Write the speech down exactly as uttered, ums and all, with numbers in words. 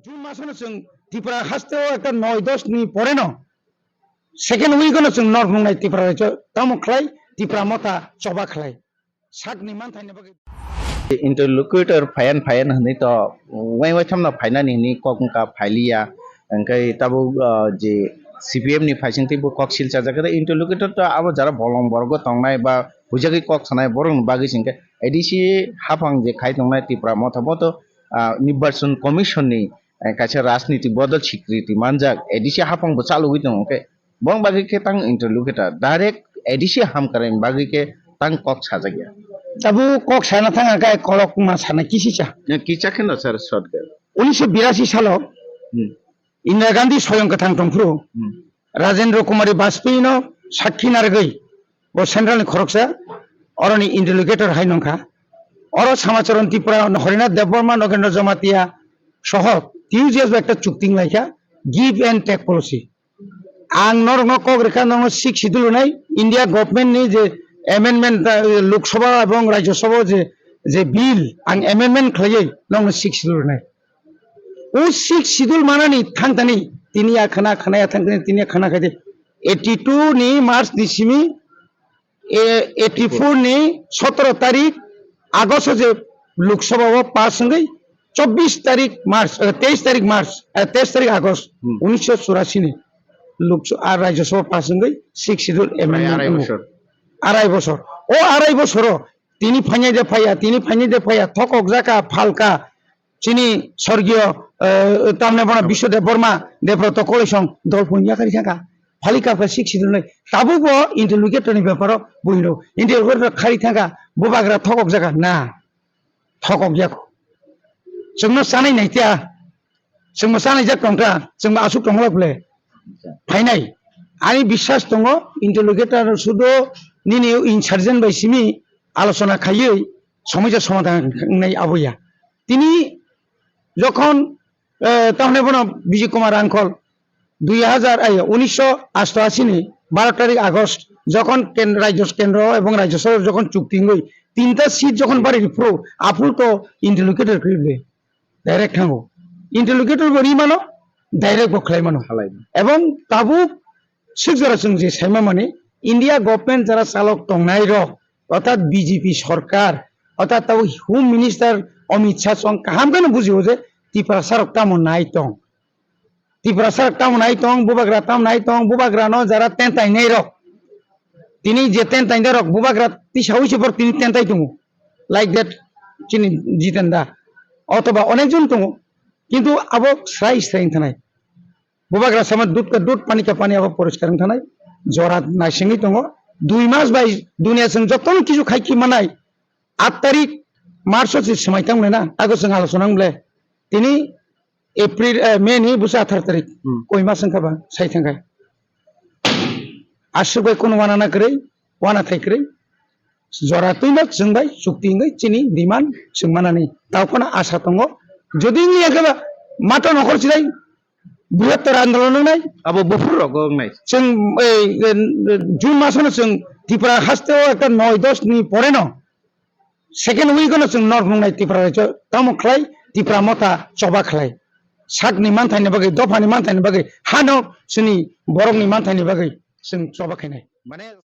June masono chwng Tripura hasteo ekta noi dos ni poreno second week ono chwng nor nungnai Tripura raijo tamo khlai Tripura motha choba khlai. Sakni manthai ni bagwi. Interlocutor phayan phayan hwnwi to wai wai thamno phainani hwnwi kok wngkha phailiya. Hwnkhe tabuk, ah, je C P M ni phaising teibo kok silchajak khe interlocutor to abo jara bolong borok tongnai ba huijagwi kok sanai borokni bagwi se hwnkhe A D C haphang je khai tongnai Tripura motha boto, ah, Nirbachon Commission ni, eh, kaisa rajniti bodol sikriti manjak A D C haphang bo chalogwi tongo khe, bong bagwi khe tang interlocutor direct A D C hamkrai bagwi khe tang kok sajak ya. Tabuk kok sana thang khe kolok ma sana kisi cha. Kisa khe no sir short khe. Unisho birasi salo Hmm. Indira Gandhi soyong kwthang tongphuru Hmm. Rajendra Kumari Bajpayee no sakhi narwgwi bo central ni khoroksa oroni interlocutor hai nongkha. Oro Samacharan Tripura, Harinath Debbarma, Nogendra Jamatia soho T U J S bai ekta chukti wnglaikha, give and take policy. Ang norokno kok rwkha, norokno sixth schedule rwnai, India government ni je amendment, uh, Lok Sabha ebong Rajya Sabha je, je bill ang amendment khlaiwi norokno sixth schedule rwnai. O sixth schedule manani thangtani tini ya khana, khana ya thangtani tini ya khana khaide. Eighty-two ni March ni simi, e, eighty-four ni sotoro tarik August o je Lok Sabha o pass wngwi chobbish tarik March, eh, teis tarik March, eh, teis tarik August Hmm. unisho churasi ni Lok Sa-, ah, Rajya Sabha pass wngwi sixth schedule Prai amendment arai wngwi. Bosor. Arai bosor. O arai bosoro tini phainai de phaiya, tini phainai de phaiya, thokok jaka, phalka, chini sorgiyo, eh, tamne bono Biswa Debbarma, Debrata Koloi song dol pun yakari thangka. Phalika pha sixth schedule nai. Tabuk bo interlocutor ni beparo buino. Interlocutor khari thangka, bubagra thokok jaka na. Thokok yako. Chwngno chanai naitia. Chwngbo chanai jak tongkha, chwngbo asuk tongmolak ble. Phainai. Ani biswas tongo, interlocutor sudo nini insurgent bai simi alochona khaiwi somosa somadhan wngnai aboya. Tini jokhon, eh, tahone bono Bijay Kumar Rangkhol dui hajar, ai, unisho asto asi ni baro tarik August jokhon ken-, rajyo kendro ebong rajyo sorkar jokhon chukti wngwi tinta seat jokhon bari phuru aphuru to interlocutor khaiwi ble. Direct thango. Interlocutor bo ri mano, direct bo khlai mano. Khlai mano. Ebong tabuk swk jora chwng je saima mani, India government jara chalok tongnai rok, orthat B J P sorkar, orthat tabuk Home Minister Amit Shah chwng kaham kheno bujio je Tiprasa rok tamo nai tong. Tiprasa rok tamo nai tong, bubagra tamo nai tong, bubagra no jara tentai nai rok. Tini je tentai nai rok, bubagra tisawi se bor tini tentai tongo. Like that, chini Jiten da. Otoba onek jon tongo. Kintu abo srai srai wng thanai. Bubagra sama dud ka dud, pani ka pani abo poriskar wng thanai. Jora naisingwi tongo. Dui mas bai dunia chwng jotono kisu khai ki manai. Aat tarik March o se swmai tang na. Ago chwng alochona wng ble. Tini April, eh, May ni busa athar tarik. Hmm. Koi mas wng kha ba, sai thang kha. Aswk bai kunu wana na kwrwi, wana thai kwrwi. Jora twima chwng bai chukti wngwi chini demand chwng manani. Tao phano asa tongo. Jodi wngya khe ba mato nokhor chilai brihottor andolon wngnai. Abo buphur rok wngnai. Chwng, eh, eh, June masono chwng Tripura hasteo ekta noi dos ni poreno second week ono chwng nor nungnai Tripura raijo, tamo khlai Tripura motha choba khlai. Sakni manthaini bagwi, dophani manthaini bagwi, hano chini borokni manthaini bagwi chwng choba khainai. Mane